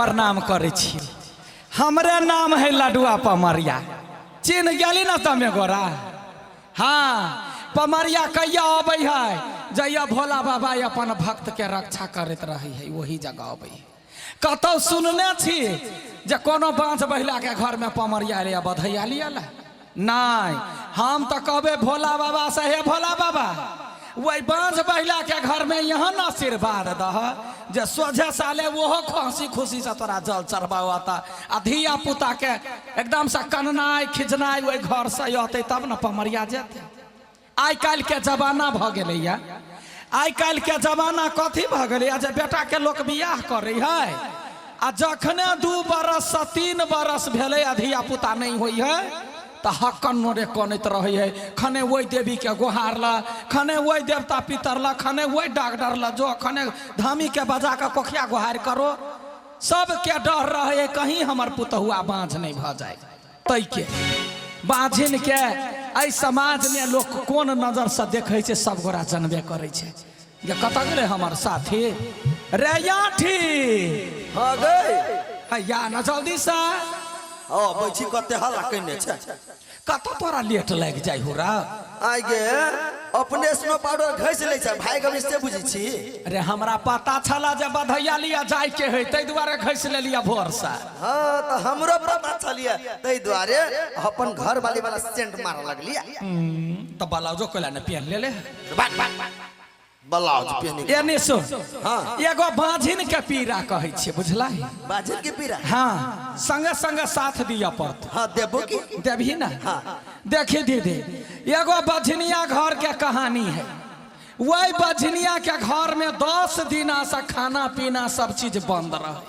प्रणाम करै छी। हमरे नाम है लडुआ पमरिया। चिन्ह गेली ना तमे गोरा? हाँ, पमरिया कहिया अबै है? जहिया भोला बाबा अपन भक्त के रक्षा करैत रहै है, वही जगह अबै है। कतौ सुनने छी जे कोनो बाँझ बहिला के घर में पमरिया एलै आ बधैया लिअ ला? नहीं, हम तो कहबे भोला बाबा से, हे भोला बाबा, वही बाँझ बहिला के घर में यहाँ न आशीर्वाद दह जे सोझे साले ओहो खुशी खुशी से तोरा जल चढ़बाता आ धिया पुता के एकदम से कननाइ खिजनाइ ओहि घर से अतै तब न पमरिया जेतै। आइ काल्हि के जमाना भऽ गेलैया। आइ काल्हि के जमाना कथी भऽ गेलैया जे बेटा के लोक बियाह करै है आ जखने 2 बरस से 3 बरस भेलै आ धिया पुता नहि होइ है तऽ हक्कन नोरे कनैत रहै है। खने ओहि देवी के गोहार ला, खने ओहि देवता पितर ला, खने ओहि डॉक्टर ला जो, खने धामी के बजा कऽ कोखिया गोहार करो। सबके डर रहै है कहीं हमर पुतहुआ बाँझ नहि भऽ जाय। तैके बाझिन के एहि समाज में लोक कोन नजर से देखै छै सब गोरा जनबे करै छै जे कतऽ गेलै हमर साथी रे याठी। हाँ गई। हैया न जल्दी से। हाँ बैठी कते हल्ला कइने छै। कतऽ तोरा लेट लागि जाइ हो रा? आइ गे अपने स्नो पाउडर घसि लै छै भाई गमी से बुझै छी। अरे हमरा पता छला जे बधैया लिया जाय के है ताहि दुआरे घसि लेलिया भोर से। हाँ तो हमरो पता छलिए ताहि दुआरे अपन घर वाली वाला सेंट मार लगलिए। तो ब्लाउजो कोला ने पहन लेले। बाक बाक ब्लाउज पहनी। एने सुन। हाँ। एगो बाझिन के पीड़ा कहै छियै, बुझला? बाझिन के पीड़ा? हाँ, संगे संगे साथ दिया पड़त। हाँ देबो की? देबही ना? हाँ। देखी दीदी, एगो बझनिया घर के कहानी है। वही बझनिया के घर में 10 दिना से खाना पीना सब चीज बंद रहे,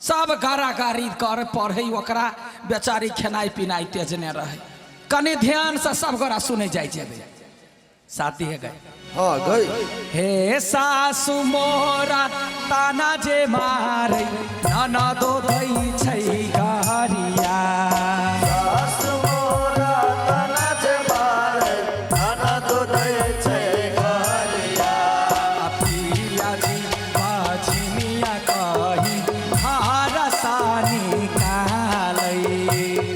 सब गारा गारी कर पढ़े, ओकरा बेचारी खेनाइ पिनाइ तेजने रहे। कनि ध्यान से सब गोरा सुने जाय जेबे। साथी है गए। हाँ गई। हे सासु मोरा ताना जे मारे ननदो दै छै गारिया। सासु मोरा ताना जे मारे ननदो दै छै गारिया। पिया जी बाझिनिया कही घर सा निकालै।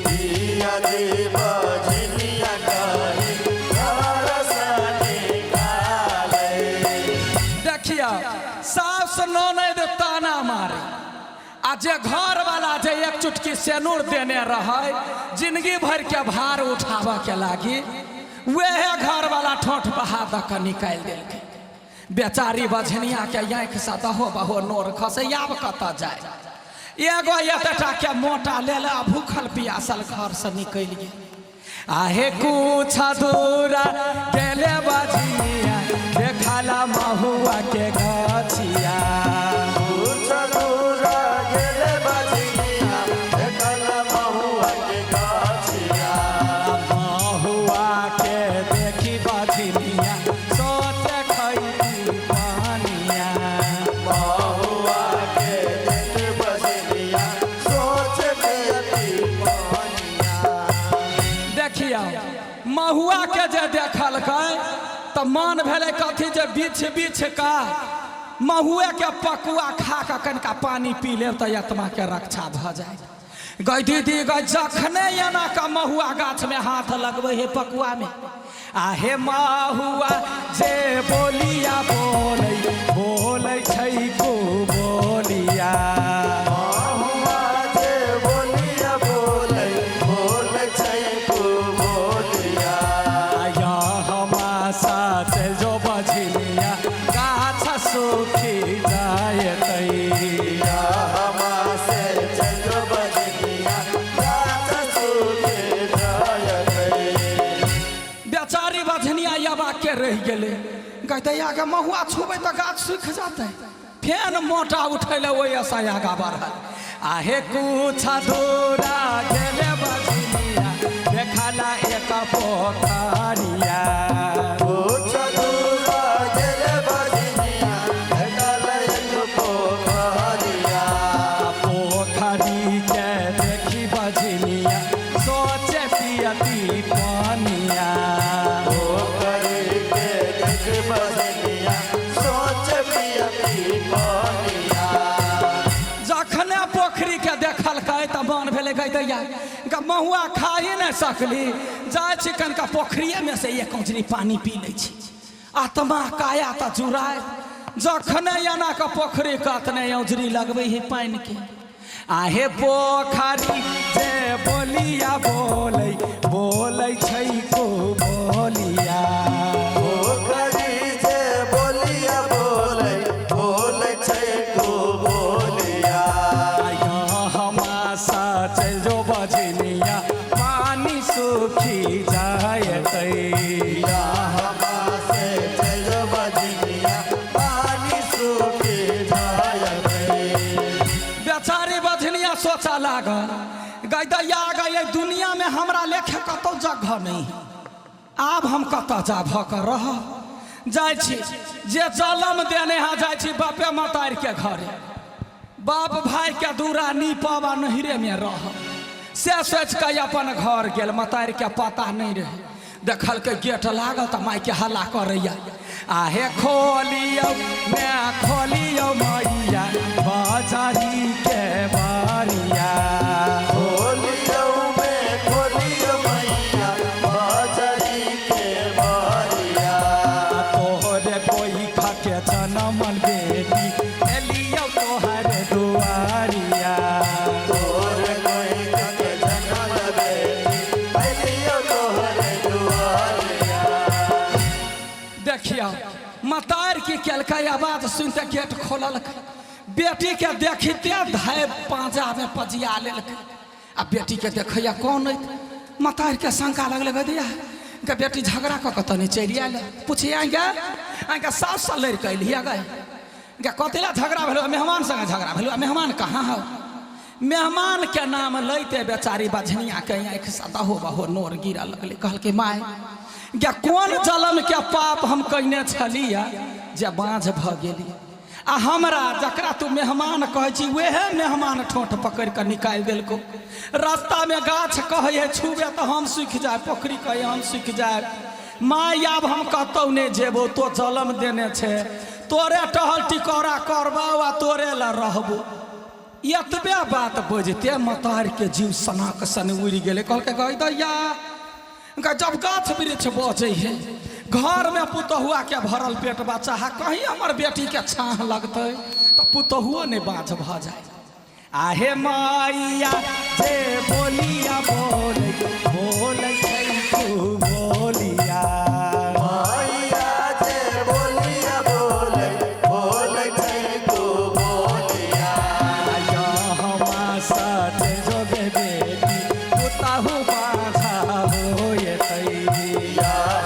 पिया जी बाझिनिया कही घर सा निकालै। देखिया सास ननद ताना मारे आ जे घर वाला जे एक चुटकी सेनूर देने रहे जिंदगी भर के भार उठाबऽ के लागी वह घर वाला ठोठ बहा दऽ कऽ निकालि देलकै। बेचारी बझनिया के आँखि से दहो बहो नोर खसे, आब कतऽ जाय? एगो एतेटा के मोटा लेल आ भूखल पियासल घर से निकलि गेल। आहे कुछ दूरा गेले बझनिया देखला महुआ के गछिया। कुछ दूरा गेले बझनिया देखला महुआ के गछिया। महुआ के देखी बझनिया सोचे खैती पानिया। महुआ के देखी बझनिया सोचे खैती पानिया। देखियौ महुआ के जे देखलकै तऽ मन भेलै कथी जे बिछ बिछ का महुए के पकुआ खा कऽ कनिका पानी पी लेब तऽ आत्मा के रक्षा भऽ जायत। गै दीदी गै जखने एना कऽ महुआ गाछ में हाथ लगबै हे पकुआ में, आहे महुआ जे बोलिया बोलै बोलै छै को बोलिया। महुआ जे बोलिया बोलै बोलै छै को बोलिया। आया हमासा चल जो बझनिया गाछ सुखी जायतै। हमासे चल जो बझनिया गाछ सुखी जायतै। बेचारी बझनिया यबा के रहि गेलै। कहतै आगे महुआ छुबै तऽ गाछ सुखि जेतै। फेन मोटा उठैले ओहि से आगा बढ़ल। आहे कुछ दूरा गेले बझनिया देखला एक पोखरिया। कुछ दूरा गेले बझनिया देखला एक पोखरिया। पोखरी के देखी बझनिया सोचे पियती पानिया। पोखरी के देखी बझनिया सोचे पियती पानिया। जखने पोखरी गेलै गै दैया ग महुआ खा ही नहि सकली, जाइ छी कनिका पोखरिएमे से एक औंजरी पानि पी लै छी, आत्मा काया तऽ जुड़ाय। जखने एना कऽ पोखरि कतने औंजरी लगबै है पानिके, आहे पोखरी जे बोलिया बोलै बोलै छै को बोलिया, पोखरी जे बोलिया बोलै बोलै छै को बोलिया। हमासा चलि जो बजनिया पानी सुखी जायतै, हवा से चल बजनिया पानी सूखी जायतै। बेचारी बजनिया सोचा लागल गै दैया गै एहि दुनिया में हमरा लेखे कतौ जगह नहीं है, आब हम कतऽ जा भऽ कऽ रह जाइ छी, जे जलम देने है जाइ छी बापे मतारि के घरे, बाप भाई के दूरा नीपब आ नहिरे में रह। से सोचि कऽ अपन घर गेल, मतारि के पता नहीं रहे, देखलकै गेट लागल तऽ माय के हल्ला करैया, आहे खोलियौ मैं खोलियौ मैया बजारी के बारिया, खोलियौ में खोलियौ मैया बजरी के बारिया। तोहरे कोई खाके जनमल बेटी एलियौ तोहरे दुआरिया, तोहरे कोई के जनम बेटी अइलियौ तोहरे दुआरिया। देखियौ मतार की केलकै, आवाज सुनते गेट खोललकै, बेटी के देखिते धाय पाँजा में पजिया लेलकै, आ बेटी के देखैया कौन अइ, मतार के शंका लगलै गै दैया गे बेटी झगड़ा कऽ कऽ तनी चलि आयल, पुछिया गे अहाँके साउस सँ लड़ि कऽ एलियै गे, गे कथी लए झगड़ा भेलो, मेहमान संगे झगड़ा भेलो, मेहमान कहाँ हौ, मेहमान के नाम लैते बेचारी बझनिया के आँखि सँ दहो बहो नोर गिरऽ लगलै, कहलकै माय गे कोन जलम के पाप हम कयने छलियै जे बाँझ भऽ गेली, आ हमरा जकरा तू मेहमान कहै छी वएह मेहमान ठोंठ पकड़ि कऽ निकालि देलकौ, रास्तामे गाछ कहै है छुबे तऽ हम सुखि जायब, पोखरि कहै हम सुखि जायब, माय आब हम कतौ नहि जेबौ, तो जलम देने छै, तोरे टहल टिकौरा करबौ आ तोरे लए रहबौ। एतबे बात बजिते मतार के जीव सनाक सन उड़ि गेलै, कहलकै गै दैया गे जब गाछ वृक्ष बजै है, घर में पुतहुआ के भरल पेट बच्चा है, कहीं हमर बेटी के छाह लगतै तऽ पुतहुओ नहि बाँझ भऽ जाय। आहे मैया जे बोलिया बोलै बोलै छै तू बोलिया, मैया जे बोलिया बोलै बोलै छै तू बोलिया। हमासा जोगे बेटी पुतहु बाँझा होयतै,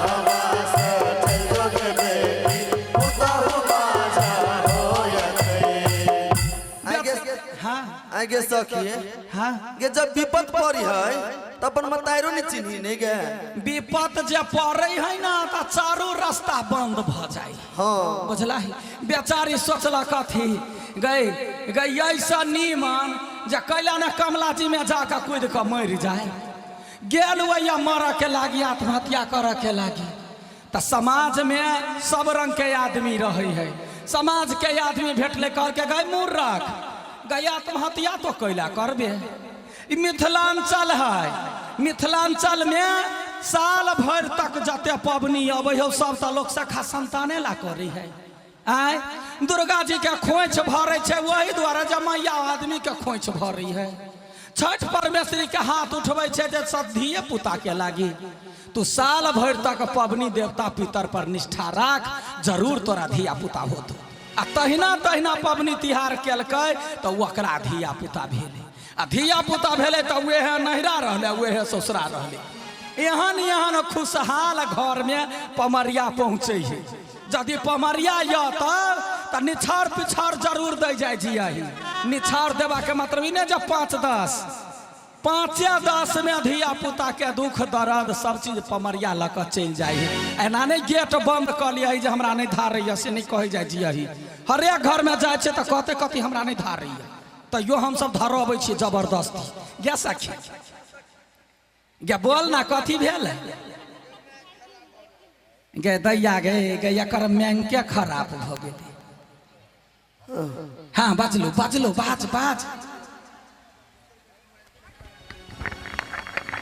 हवा से चल बेटी पुतहु बाजा होयतै। आगे हाँ आगे सखी हाँ गे जब विपत पड़ी है त अपन मताइरो नहीं चिन्ही नहीं गे। विपत जे पड़े है ना तऽ चारू रास्ता बंद भऽ जाइ। हाँ बुझला ही बेचारी सोचलक कथी गई गई ऐसा नीमन जे कैला ने कमला जी में जाके कूद कऽ मरि जाए, गेल वैया मरऽ के लागी आत्महत्या करऽ के लागी। तऽ समाज में सब रंग के आदमी रहै है, समाज के आदमी भेटलै कहलकै गई मूर्ख गई आत्महत्या तो कैला करबे, ई मिथिलांचल है, मिथिलांचल में साल भरि तक जते पबनी अबै है सब तऽ लोक सखा संताने ला करै है। आय दुर्गा जी के खोइछ भरै छै ओहि दुआरे जे मैया आदमी के खोइछ भरै है, छठ परमेश्वरी के हाथ उठबै छै जे सब धिये पुता के लागी। तू साल भरि तक पबनी देवता पितर पर निष्ठा राख, जरूर तोरा धिया पुता होतो। आ तहिना तहिना पबनी तिहार केलकै तऽ ओकरा धिया पुता भेलै, आ धिया पुता भेलै तऽ वएह नहिरा रहलै वएह ससुरा रहलै। एहन एहन खुशहाल घरमे पमरिया पहुँचै है, यदि पमरिया यऽ तऽ निछार पिछार जरूर दै जाइ छी। निछार देबाके मतलब ई नहि जे 5 10 5 10 में धिया पुता के दुख दर्द सब चीज पमरिया लऽ कऽ चलि जाइ है। एना नहि गेट बंद कऽ लिअ जे हमरा नहि धारैया, से नहि कहै जाइ छी। हरेक घरमे जाइ छियै तऽ कहतै कथी हमरा नहि धारैया, तैयो हमसब धरबै छियै जबरदस्ती। गे सखी गे बोल ना कथी भेल गे दैया गे गे एकर मैंके खराब भऽ गेलै। हाँ बजलो बजलो बाज बाज।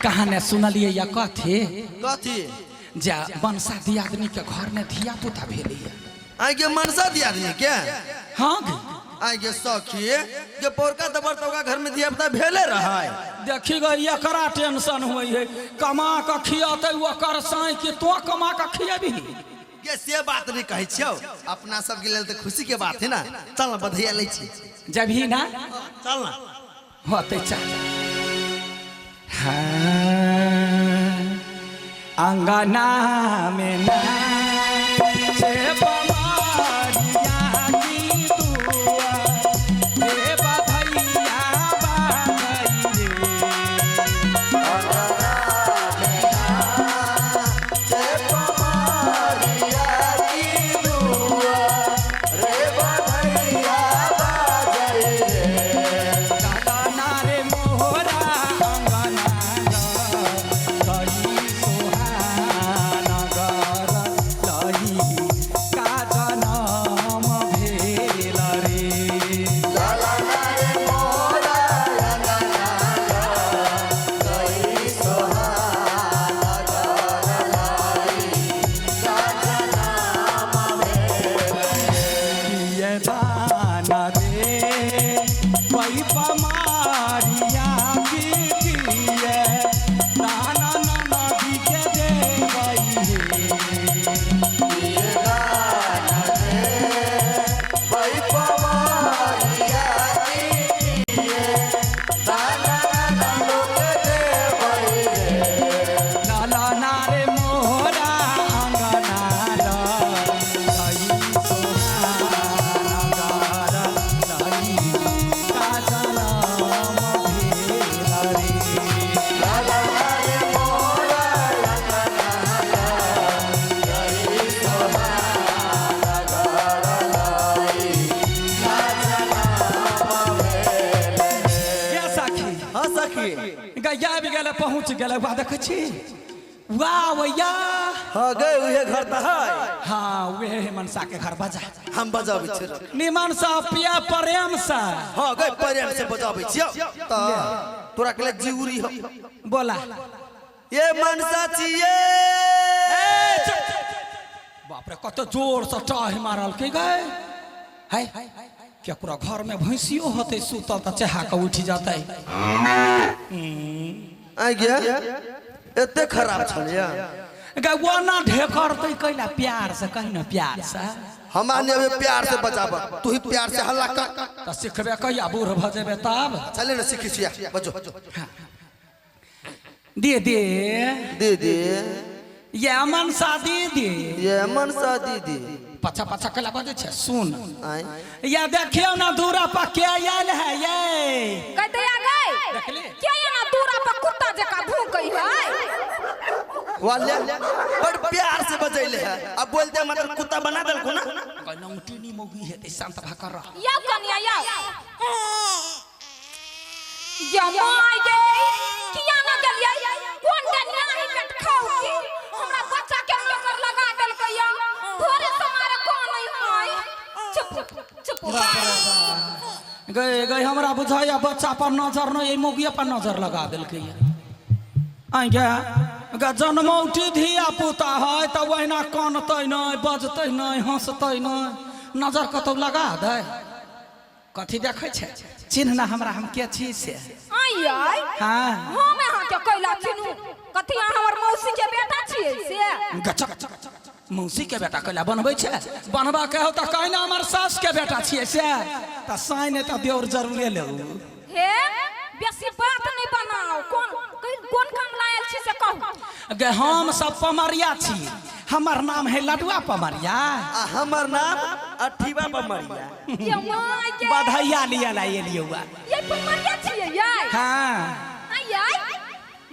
कहाँ ने सुनलियै या कथी कथी जे मनसा दियादनी के घर में धिया पुता भेलैया आइ के मनसा दियादनी के हाँ गे आइ के सखी जे पौरका दबर तो घर में धिया पुता भेले रहै देखी गई एकरा टेंशन होइ है कमा के खियतै ओकर साँइ कि तो कमा के खियबही के से बात नहीं कहै छियौ अपना सबके लेल तऽ खुशी के बात है ना चल ना बधैया लै छी जबही ना चल ना होतै चल हाँ अंगना में नाचे बमरिया की दुआ, हे बधैया बाजै रे। गाना रे मोहरा अंगना गई सुहाना गर लही का जनम भेल रे। किए दाना दे कोई पमारिया की किए दाना नाना भी के देवई हे। लाला नारे मोहरा अंगना लई सोहाना गार लई का जनम भेल रे। ये सखी हाँ सखी गैया आबि गेलै पहुँच गेलै वाह देखै छी वाह भैया हाँ गए उहे घर तऽ है हाँ उहे है मनसा के घर बजा हम बजाबै छियै निमन सा पिया प्रेम से हाँ गए प्रेम से बजाबै छियौ तऽ तोरा के लिए जीउरी हो बोला ये मनसा छियै ए, चुप। बाप रे कत जोर से टाह मारल के गए है केकरो घर में भैंसियो होते सुतल तऽ चहा के उठि जतै। आइ गे एते खराब छलिया गे ओना ढेकरतै कैला प्यार से कही ना प्यार से हम आने अभी प्यार से बजाब तू ही प्यार से हल्ला कर तऽ सिखबे कहिया बूढ़ भऽ जेबै तब चले ना सीखी छिया बजो दीदी दीदी ये मनसा दीदी ये मनसा दीदी पछा पछा कैला बजै छै सुन आइ या देखियौ ना दूरा पर के आयल है ये कहते आ गए देखली? के एना दूरा पर कुत्ता जकाँ भूकै है वाले बड़ प्यार से बजैले है अब बोलते मतलब कुत्ता बना देलको ना नौटिनी मौगी हेतै शांत भऽ कऽ रह। यौ कनिया यौ या माय गे किया न गेलियै कोन डनिया ही पेट खाउ की हमरा बच्चा के नजर लगा देलकै या भोरे से मारे कोन नहीं होय चुप चुप गए गए हमरा बुझाइया बच्चा पर नजर नहि एहि मौगिए पर नजर लगा देलकै आइ गे गे जनमौटी धिया पुता है तऽ ओहिना कनतै नहि बजतै नहि हँसतै नहि नजर कतौ लगा दै कथी देखै छै चिन्ह ना हमरा हम के छी से आई आई हाँ हम अहाँ के कैला चिन्हू कथी अहाँ हमर मौसी के बेटा छियै से गचक मौसी के बेटा कैला बनबै छै बनबा के हो तऽ कहना हमर सास के बेटा छियै से तऽ साँइ नहि तऽ देवर जरूरे लेऊ हे बेसी बात नहीं बनाओ कोन कोन काम लायल छी से कहू गे हम सब पमरिया छी हमर नाम है लडुआ पमरिया आ हमर नाम अठीवा पमरिया ये माय के बधैया लिया ला एलियौ ये पमरिया छियै ये हाँ आई आई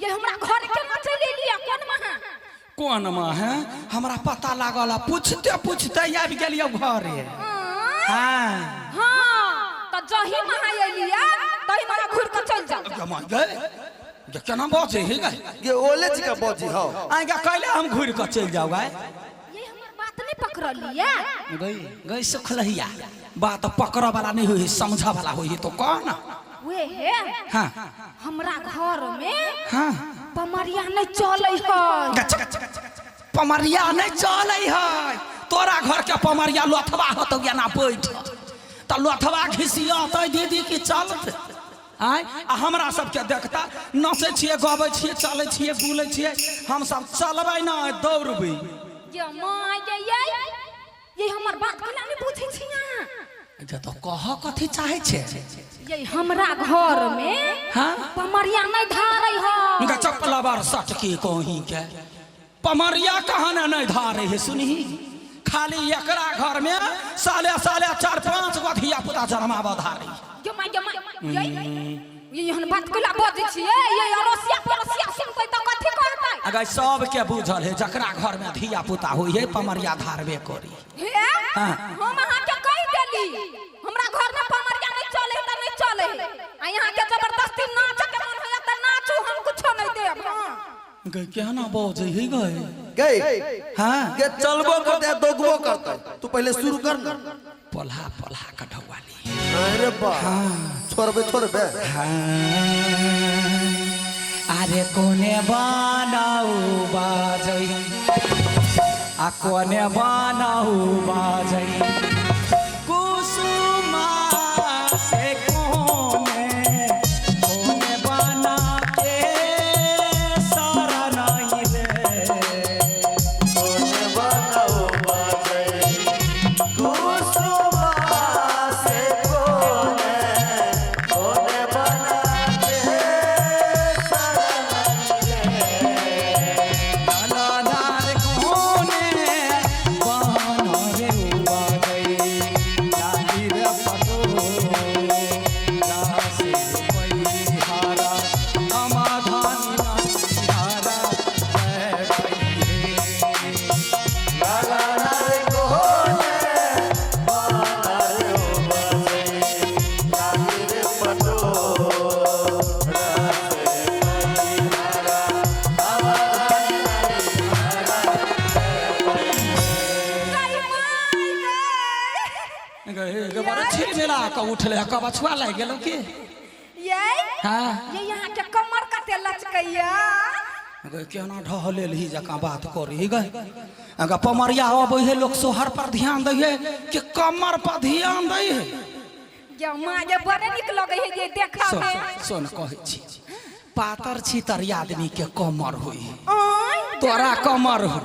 ये हमरा घर के ना चलि एलियै कोन महा कोन माँ है हमरा पता लागल आ पूछते पूछते आबि गेलियौ घरे हाँ हाँ तऽ जही महा एलियै तही महा घुरि कऽ चलि जाउ गे माय गे गे केना बजै हे गे ये ओले जी का बजी हो आइ गे कैले हम घुरि कऽ चलि जाउ आइ ये हमर बात नहीं पकड़लियै गई गई सुखलहिया बात पकड़ऽ वाला नहीं होई समझऽ वाला होई तो कह ना वे हे हाँ हमरा घर में हाँ पम पमरिया नहीं चलै है। पमरिया नहीं चलै है। तोरा घर के पमरिया लोथवा होतौ या ना बैठ त लोथवा घिसियतै दीदी की चलत आय। आ हमरा सबके देखता नचै छियै गबै छियै चलै छियै बुलै छियै, हम सब चलबै ना दौड़बै। ये माय ये ये हमर बात केना नहीं बुझै छी अहाँ? अच्छा तो कह कथी चाहै छै? ये हमरा घर में हाँ? पमरिया नहीं धारै है। हुनका चप्पल बार सटकी कहीं के पमरिया कहाँ ने नहीं धारे है सुनही। खाली एकरा घर में साले साले 4-5 गो धिया पुता जन्माबऽ धारे। ये my ये my ये ये एहन बात केला बजै छियै? ये अड़ोसिया पड़ोसिया सुनतै तऽ कथी कहतै? अगर सबके बुझल है जकरा घर में धिया पुता होइ है पमरिया धारबे करी। हे हाँ। हम अहाँके कहि देली हमरा घर में पमरिया नहीं चले तऽ नहीं चले। आ यहाँ के जबरदस्ती नाच के मन होया तऽ नाचू, हम कुछो नहीं देब। हाँ। गई केना बजै है गई? गई हाँ के चलबो करते दौगबो करते, तू पहले शुरू कर ना। पल्हा पल्हा कढौवाली। अरे बा छोड़बे छोड़बे। हाँ। अरे कोने बनाऊ बाजै आ कोने बनाऊ बाजै कुसुमा से कोने कोने बना के सारा नहीं रे। कोने बनाऊ बाजै कुसुमा से कोने कोने बना के सारा नहीं रे। लालार कोने बना रे बाजै लाली रे पटो रासे पैहारा अमाधानी हारा लालार कोने बना रे बाजै लाली रे पटो रासे पैहारा अमाधानी गई my गई। गे बड़े छिल मिला कऽ उठले कबछुआ लागि गेलौ की? ये हाँ ये यहाँ के कमर कते लचकैया। गे केना ढहलेल ही जकाँ बात करी गे। अगर पमरिया अबै है लोग सोहर पर ध्यान दै है कि कमर पर ध्यान दै है? ये माँ ये बड़े निक लगै है ये देखा सुन में। सुन कहै छी पातर छितर आदमी के कमर होइ है। आय तोरा कमर हो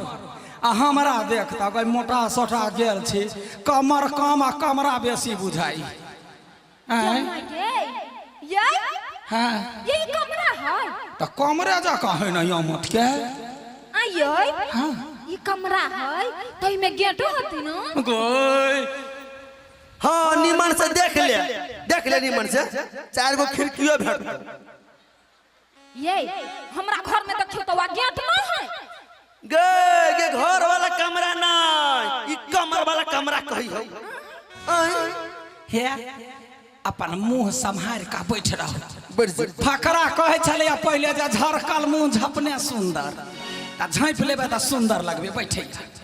आ हमरा देखता गई मोटा सोटा गेल छी कमर कम आ कमरा बेसी बुझाई। ये माँ ये ये हाँ ये कमरा है तऽ कमरे जकाँ है ना यमत के। आय हाँ ये कमरा है तो इमे गेटो होती ना? गई हाँ निमन से देख ले, देख ले निमन से 4 गो खिड़कियों भेट। ये हमरा घर में देखियो तो गेट नहीं है। गे गे घर वाला कमरा नहीं, ई कमर वाला कमरा कही हो। हे अपन मुंह सम्हार का बैठ रहो। बैठ जा। फकरा कहै छलै पहिले जे झरकल मुंह झपने सुंदर त झाँपि लेबै त सुंदर लगबे बैठे।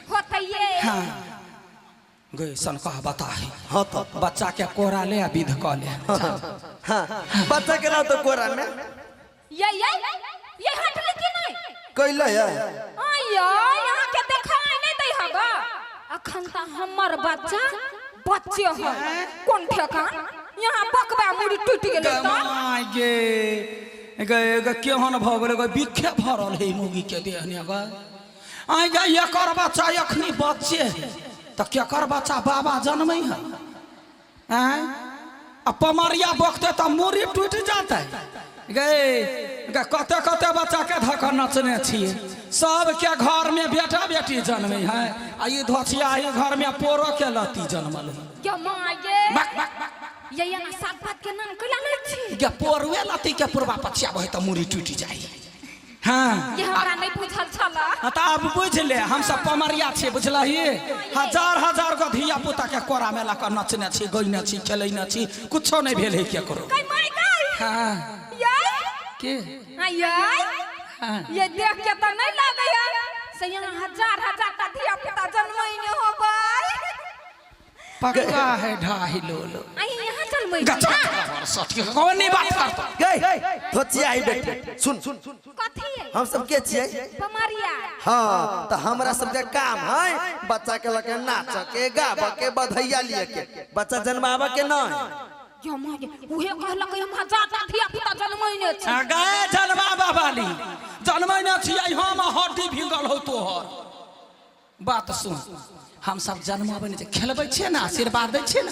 होतै ये। हाँ गई सन कह बता है। हाँ तो बच्चा के कोरा ले आ विध कऽ ले। हाँ बच्चा के नाम तो कोरा में। ये ये ये हटले की नहीं? कैला है। आय यहाँ के देखाई नहीं दै हबा। अखन त हमर बच्चा बच्चे है कोन ठेकान यहाँ बकबा मुड़ी टूट गेलै त। My गे गे गे केहन भऽ गेलै गे बिखे भरल है मुगी के देह ने गे। आइ गे एकर बच्चा एखनी बच्चे है तऽ केकर बच्चा बाबा जनमै है? आँय आ पमरिया बकते तऽ मुड़ी टूटि जातै। गे गे कते कते बच्चा के धऽ कऽ नचने छियै, सबके घर में बेटा बेटी जनमै है आ ई धोछिया ई घर में पोरो के लत्ती जनमल है। ये माँ गे बक बक बक। ये एना सात पात के नाम कैला लै छी? गे पोरुए लत्ती के पुरबा पछिया बहे तऽ मुड़ी टूटि जाइ। हाँ ये हमरा नहीं बुझल छला। हाँ तऽ आब बुझि ले हम सब पमरिया छियै बुझलही। हजार हजार गो धिया पुता के कोरा में लऽ कऽ नचने छी गइने छी खेलैने छी कुछो नहीं भेल है केकरो। गई my गई। हाँ ये के हाँ ये हाँ ये देख के तऽ नहीं लगै है से यहाँ हजार हजार टा धिया पुता जनमै ने होबै। पक्का है ढाई लोलो। आई यहाँ चलबै। कौन नहीं बात करता। गई धोतिया ही बेटी, सुन सुन। कथी है? हम सब के छियै? पमरिया। हाँ, तो हमरा सबके काम है बच्चा के लके नाच के, गाब के, बधैया लिए के, बच्चा जन्मावे के नहीं। यो माय, उहे कहलक हम हजार धिया पुता जन्मैने छी। गए जन्माबा वाली जन्मैने छियै हम, हड्डी भिंगल हो तोहर। बात सुन, हम सब जन्माबै नहि छियै, खेलबै छियै ने, आशीर्वाद दै छियै ने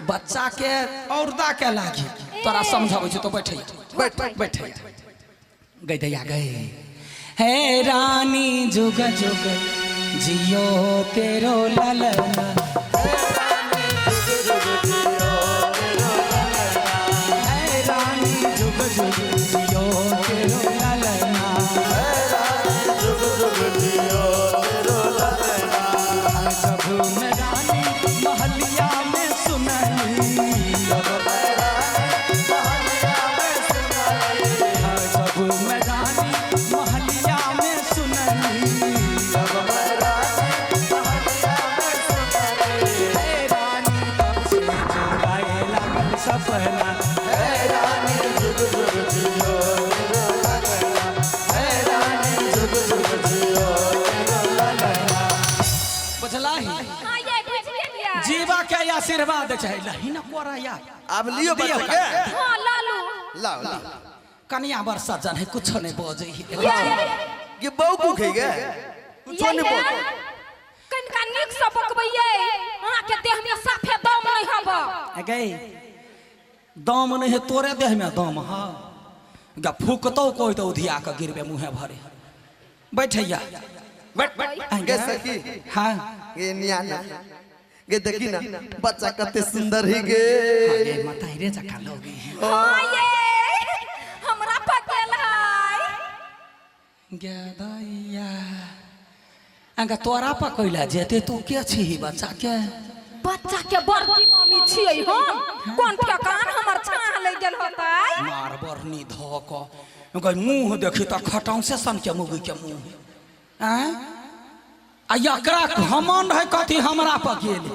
बच्चा के, औरदा के लागी। तोरा समझाबै छियै तो बैठे। बैठ। बैठे गई दैया गई। हे रानी जुग जुग जियो तेरो ललना, हे रानी जुग जुग जियो तेरो ललना। जब मैं रानी महलिया में सुनली, जब मैं रानी महलिया में सुनली, हे रानी तब से चुराए लागल सपना। बुझलाही? हाँ ये बुझि गेलियै। जीवा के आशीर्वाद चाही लही न कोरा यार। आब लियो बच्चा के। हाँ लालू। लाओ लाओ। कनिया बड़ सज्जन है, कुछो नहीं बजै है। ये ये बहु भूखे गे, कुछो नहीं बोल। कनिका नीक से बकबैयै, अहाँके देह में साफे दम नहि हब। गई दम नहीं है तोरे देह में दम। हाँ गा फूकतौ कोई तो उधिया के गिरबे मुँहे भरे। बैठैया। बैठ गे सखी। हाँ। गे नियाना गे, देखी ना बच्चा कते सुंदर ही गे। हाँ, गे माता रे जका लोगी। हाँ ये हमरा पकेल है। गे दैया अंगा तोरा पकैला जेते, तू के छी बच्चा के? बच्चा के बड़की मामी छियै हम। कोन ठेकान हमर छाह लग गेल होतै। मार बरनी धऽ कऽ गई, मुँह देखी तऽ खटौसे सन के मुगी के मुँह। आँय, आ एकरा घमंड है कथी हमरा पर गेल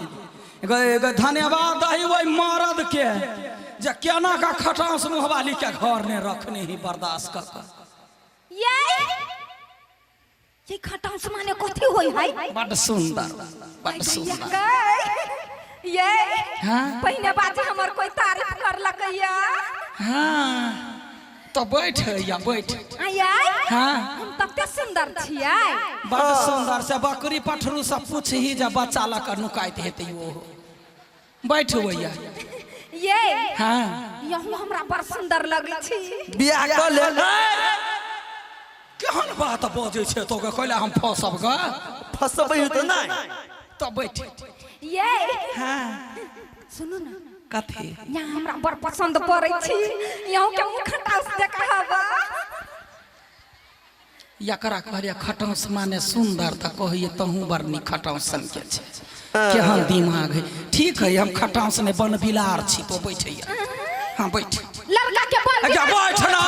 गए। गए धन्यवाद दही ओहि मरद के जे केना का खटौस मुँहवाली के घर ने रखने ही बर्दाश्त कर कऽ। ये खटांस माने कथी होय है? बड सुंदर, बड सुंदर। ये हाँ? पहिने बाजी हमर कोई तारीफ करलक या? हाँ तो बैठ या बैठ। आय। हाँ। हम तते सुंदर छियै। बड सुंदर से बकरी पठरू सब पूछही जे बच्चा लऽ कऽ नुकाइत हेतै ओहो। बैठ भैया। ये हाँ। यहू हमरा बड़ सुंदर लगै छी। बियाह कऽ ले। केहन बात बजै छै तो कैला हम फसब ग? फसबै तऽ नहि। तो बैठ। ये हाँ। सुनू ना। कथी? यहाँ हमरा बड़ पसंद पड़ै छी, यहू के मुँह खटास देखा हवा। एकरा कहलियै खटौस माने सुंदर, तऽ कहैए तहूँ बड़ नीक खटौस सन के छै। केहन दिमाग है। ठीक है, हम खटौस नहि बनबिलार छी। तो बैठैया। हाँ बैठ। लड़का के बन अच्छा बैठ ना।